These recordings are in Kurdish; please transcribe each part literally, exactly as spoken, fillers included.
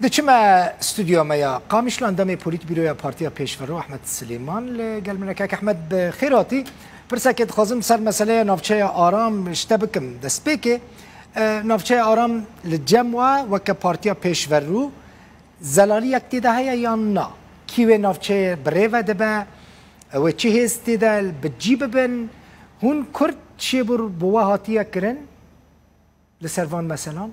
Diçime stûdyoya me ya Qamişlo, endamê Polîtbîroya Partiya Pêşverû Ehmed Silêman li gel min e. Kak Ehmed, bi xêr hatî. Pirsekê dixwazim ser meseleya navçeya Aram ji te bikim. Destpêkê, e, navçeya Aram li cem we weke Partiya Pêşverû zelaliyek tê de heye yan na? Kî wê navçeyê bi rê ve dibe? Wê çi hêz tê de bi cî bibin? Hûn Kurd çêbûr bi we hatiye kirin li ser van meselan?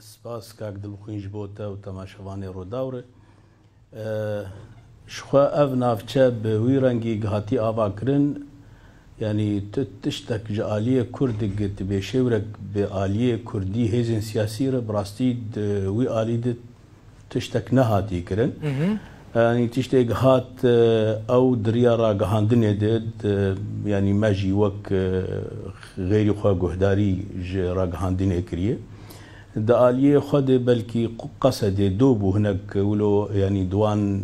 Spas kak Dilxwîn ji bo te û temaşevanê Rûdaw re. Ji xwe ev navçe bi wî rengî hatî avakirin, yanî tu tiştek ji aliyê Kurd digirtibê şêwrek bi aliyê Kurdî hêzên siyasî re bi rastî di wî alî de tiştek nehatî kirin. Yanî tiştêk hat, e, ew di riya ragihandinê de, de, yanî me jî wek, e, xeyrî xwe guhdarî ji ragihandinê kiriye. Di aliyê xwe de belkî qu-, qesedê do bû hinek wilo, yanî di wan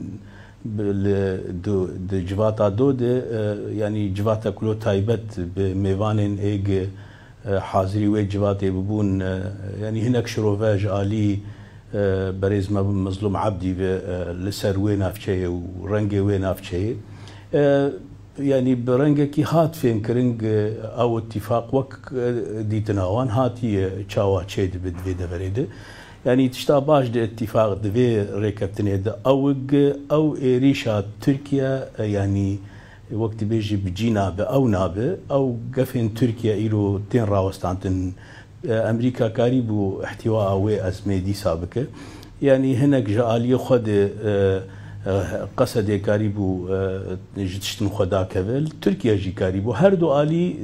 bi-, li, di, di civata do de, e, yanî civatek wilo taybet bi mêvanên êg, e, hazirî wê civatê bibûn, e, yanî hinek şirove ji alî, e, berêz me Mizlûm Ebdî ve, e, li ser wê navçeyê û rengê wê navçeyê. E, yanî bi rengekî hat fêmkirin, e, ew îtîfaq wek, e, dîtina wan hatiye çawa çêdibe di vê deverê de. Yanî tişta baş di îtîfaq di vê rêkeftinê de ew, e, ew êrîşa Tirkiye, e, yanî wek dibêjî bi cî nabe, ew nabe, ew gefên Tirkiye îro tên rawestandin. E, Amerîka karîbû îhtîwaa wê ezmê dîsa bike. Yanî hinek ji aliyê xwe de, e, e, qesedê karîbû, e, ji tiştin xwe dakeve. Tirkiye jî karîbû. Her du alî,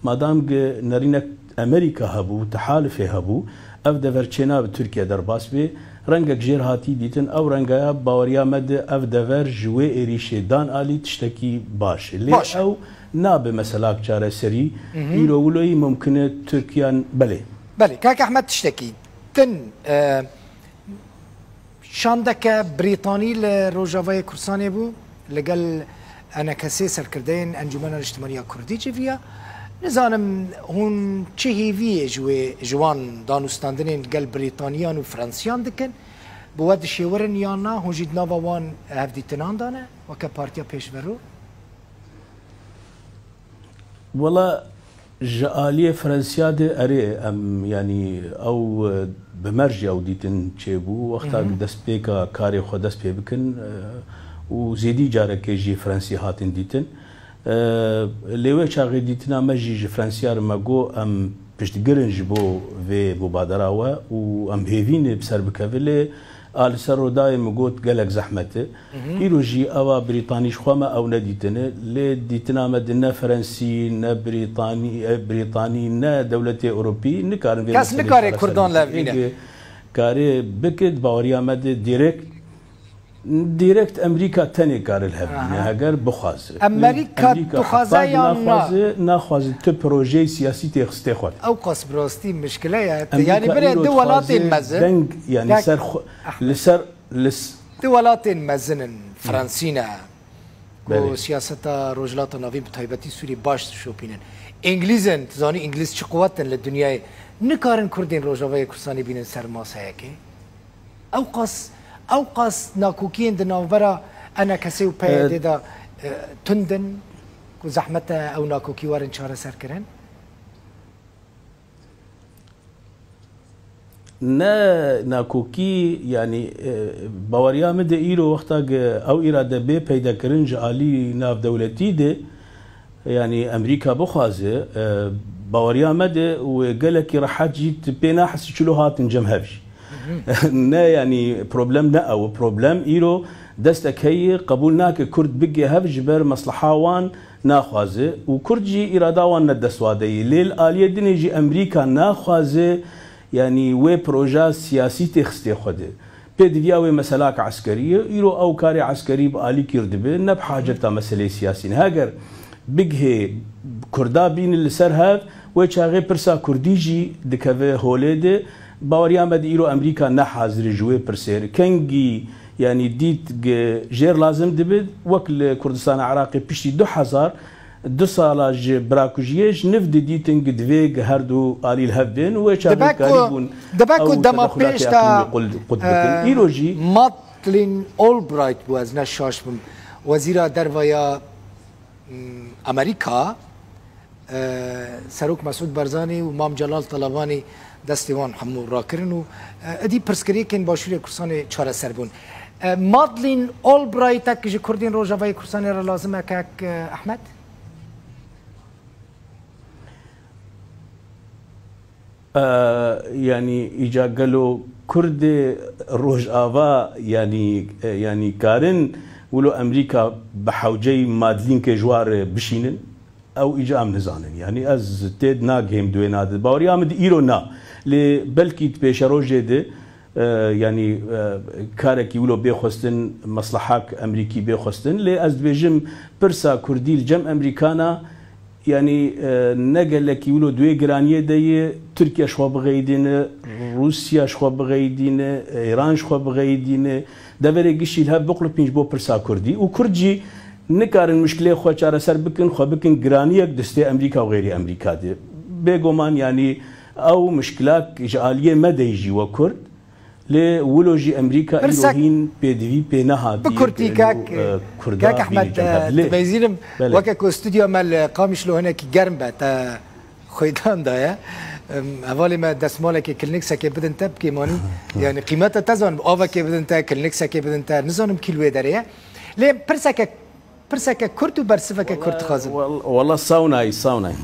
madam ki nerînek Amerîka hebû, tehalifê hebû, ev dever çênabe Tirkiye derbas bê. Rengek jêr hatî dîtin, ew rengaya baweriya me de ev dever ji wê êrîşê dan alî tiştekî baş e. Lê Baş e. ew nabe meselak çareserî. Hı hı. Îro wiloyî mumkin e Tirkiye, belê. Belê, kak Ehmed, tiştekî din, e, şandeke Brîtanî li Rojavayê Kurdistanê bû, li gel enekesê serkirdeyên Encûmena Niştimanî ya Kurdî civiya. Nizanim hûn çi hêviyê ji wê, ji wan danûstandinên gel Brîtaniyan û Fransiyan dikin? Bi we dişêwirin yan na? Hûn jî di nava wan hevdîtinan de ne, weke Partiya Pêşverû? Wela, ji aliyê Fransiya de erê, em, yanî ew, e, bi mercê ew dîtin çêbû. Wexta Hı hı. destpêka karê xwe dest pê bikin, e, û zêdî carekê jî Fransî hatin dîtin. E, lê wê çaxê dîtina me jî ji Fransiya re me got, em piştgirin ji bo vê mubadera we û em hêvî ne bi ser bikeve, lê a li ser Rûdawê min got gelek zehmet e. Hı hı. Îro jî ewa Brîtanî ji xwe me ew nedîtine, lê dîtina me di ne Frensî, ne Brîtanî, e, Brîtanî, ne dewletê Ewropî nikarin vê Kes meselê nikare çareser Kurdan bikin. levîne. Êgê karê bike, di baweriya me de direkt, direkt Amerîka tenê kare li hev bîne, Aha. heger bixwaze. Amerîka Amerîka dixwaze heta yan na? naxwaze, naxwaze tu projeyê siyasî têxistê xwe de. Ew qas bi rastî mişkile ye. Amerîka Yanî bire îro du welatên dixwaze mezin. deng, yanî Kak ser xwe, Ahmed. li ser, li s- Du welatên mezin in, Fransî ne, ku Belê. siyaseta Rojhilata Navîn bi taybetî Sûrî baş dişopînin. Îngilîz in, tu zanî Îngilîz çi quwet in li dinyayê, nikarin Kurdên Rojavayê Kurdistanê bînin ser maseyekê. Ew qas, ew qas nakokiyên di navbera E N K S ê û P Y D E, de, e, tund in, ku zehmet e ew nakokî werin çareserkirin? Ne nakokî, yanî, e, baweriya min de îro wexta ke ew îrade bê peydekirin ji alî navdewletî de, yanî Amerîka bixwaze, e, baweriya me de û gelekî rehet jî tu pê nahesî çilo hatin cem hev jî. Hı hı. Ne, yanî problem ne ew, problem îro destek heye, qebûl nake Kurd bigê hev ji ber mesleha wan naxwaze û Kurd jî îrada wan ne dest wa de ye. Lê li aliyê dinê jî Amerîka naxwaze, yanî wê proja siyasî têxistê xwe de. Pêdiviya wê meselak eskerî ye. Îro ew karê eskerî bi alî kir dibe, ne bi haceta meseleyê siyasî ne. Heger bigihê Kurda bîne li ser hev, wê çaxê pirsa Kurdî jî dikeve holê de. Baweriya me de îro Amerîka ne hazir e ji wê pirsê re. Kengî, yanî dît ge-, jêr lazim dibe, wek li Kurdistana Iraqê piştî du hezar, du sala ji birakujiyê ji niv didîtin gi divê gi her du alî li hev bên û wê çaxê Dibe ku, karîbûn dibe ew ku dema tedexulatê pêş de, eqlîmî qul-, qut bikin. e, Îro jî Madeleine Albright bû, ez ne şaş bim, wezîra derva ya, m, Amerîka, e, Serok Mesûd Barzanî û Mam Celal Talabanî destê wan hemû rakirin û, e, êdî pirsgirêkên Başûrê Kurdistanê çareser bûn. E, Madeleine Albright, tek ji Kurdên Rojavayê Kurdistanê re lazim e, kek, e, Ehmed? E, yanî îca gelo Kurdê Rojava, yanî, e, yanî karin wilo Amerîka bi hewceyî Madlînkê ji wa re bişînin? Ew îca em nizanin. Yanî ez têd nagihêm di wê nade. Baweriya min di îro na. Lê belkî di pêşerojê de, e, yanî, e, karekî wilo bê xwestin, meslehak Amerîkî bê xwestin. Lê ez dibêjim pirsa Kurdî li cem Amerîkana, yanî, e, ne gelekî wilo di wê giraniyê de ye, Tirkiye ji xwe bixeyidîne, Rûsya ji xwe bixeyidîne, Îran ji xwe bixeyidîne, deverê giştî li hev biqulipîn ji bo pirsa Kurdî. Û Kurd jî nikarin mişkilê xwe çareser bikin, xwe bikin giraniyek distê Amerîka û xeyrî Amerîka de. Bêguman, yanî ew mişkilak ji aliyê me de jî we Kurd, lê wilo jî Amerîka îro Pirsek hîn pêdivî pê nehatiye bi Kurdî, kek, e, Kurda kek Ehmed, bîne cem hev. Lê, dibêzînim, belê. Weke ku stûdyoya me li Qamişlo hinekî germ be, te xwêdan daye. Em, hevalê me destmalekê, kilnîksekê bidin te, bi kêmanî, yanî qîmeta te zanim, avekê bidin te, kilnîksekê bidin te, nizanim kî li wê derê ye. Lê pirseke, pirseke kurt û bersiveke kurt dixwazim. Wala, wala, sawnayî, sawnayî.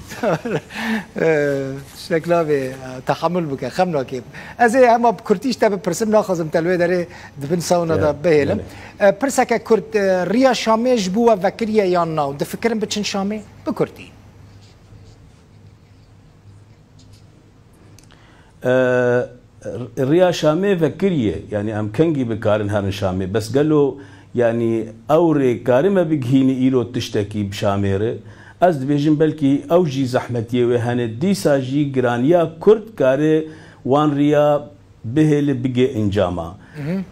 Ee, tiştek navê, e, tehemul bike, xem nake. Ez ê hema bi kurtî ji te bipirsim, naxwazim te li wê derê di bin sawna de bihêlim. Belê. E, pirseke kurt, e, riya Şamê ji bo we vekiriye yan na? Û difikirin biçin Şamê? Bi kurtî. E, riya Şamê vekiriye, yanî em kengî bikarin herin Şamê. Bes gelo, yanî ew rê karime bigihînî îro tiştekî bi Şamê re? Ez dibêjim belkî ew jî zehmetiyê wê hene. Dîsa jî giraniya Kurd kare wan riya bihêle bigê encama.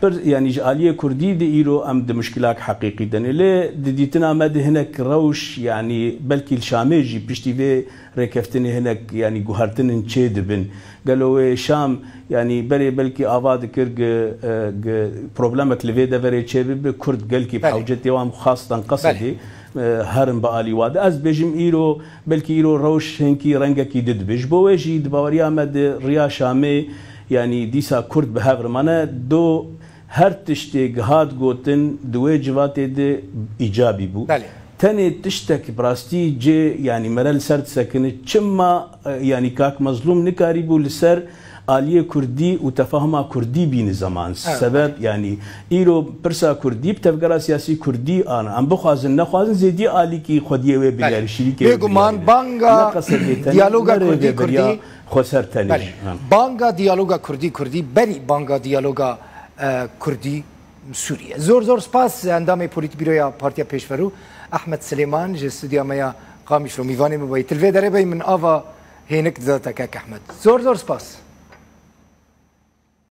Pir, yanî ji aliyê Kurdî de îro em di muşkilak heqîqî de ne. Lê di dîtina me de hinek rewş, yanî belkî li Şamê jî piştî vê rêkeftinê hinek, yanî guhertinin çê dibin. Gelo wê Şam, yanî berê belkî ava dikir gi, e, gi problemek li vê deverê çê bibe, Kurd gelkî bi hewcetê wan xastan qesedê, e, herin bi alî wa de. Ez dibêjim îro, belkî îro rewş hinkî rengekî di dibe. Ji bo wê jî di baweriya me de riya Şamê, yanî dîsa Kurd bi hev re mane, do her tiştê gihat gotin di wê civatê de îcabî bû. Belê. Tenê tiştek bi rastî cê, yanî mere li ser disekine, çima, e, yanî kak Mezlûm nikarîbû li ser aliyê Kurdî û tefahuma Kurdî bîne zeman. Evet. Sebeb, yanî îro pirsa Kurdî bi tevgera siyasî Kurdî ana. Em bixwazin, nexwazin zêdî alîkî xwediyê wê biryarî, şirîkê wê biryarî. Bêguman banga diyaloga Kurdî, Kurdî. Xweser tenê. Belê. Ha. Banga diyaloga Kurdî, Kurdî berî banga diyaloga, e, Kurdî Sûriye. Zor zor spas endamê Polîtbîroya Partiya Pêşverû Ehmed Silêman ji stûdya me ya Qamişlo mîvanê min bûyî. Til vê derê bey min ava hênik dida te kek Ehmed. Zor zor spas.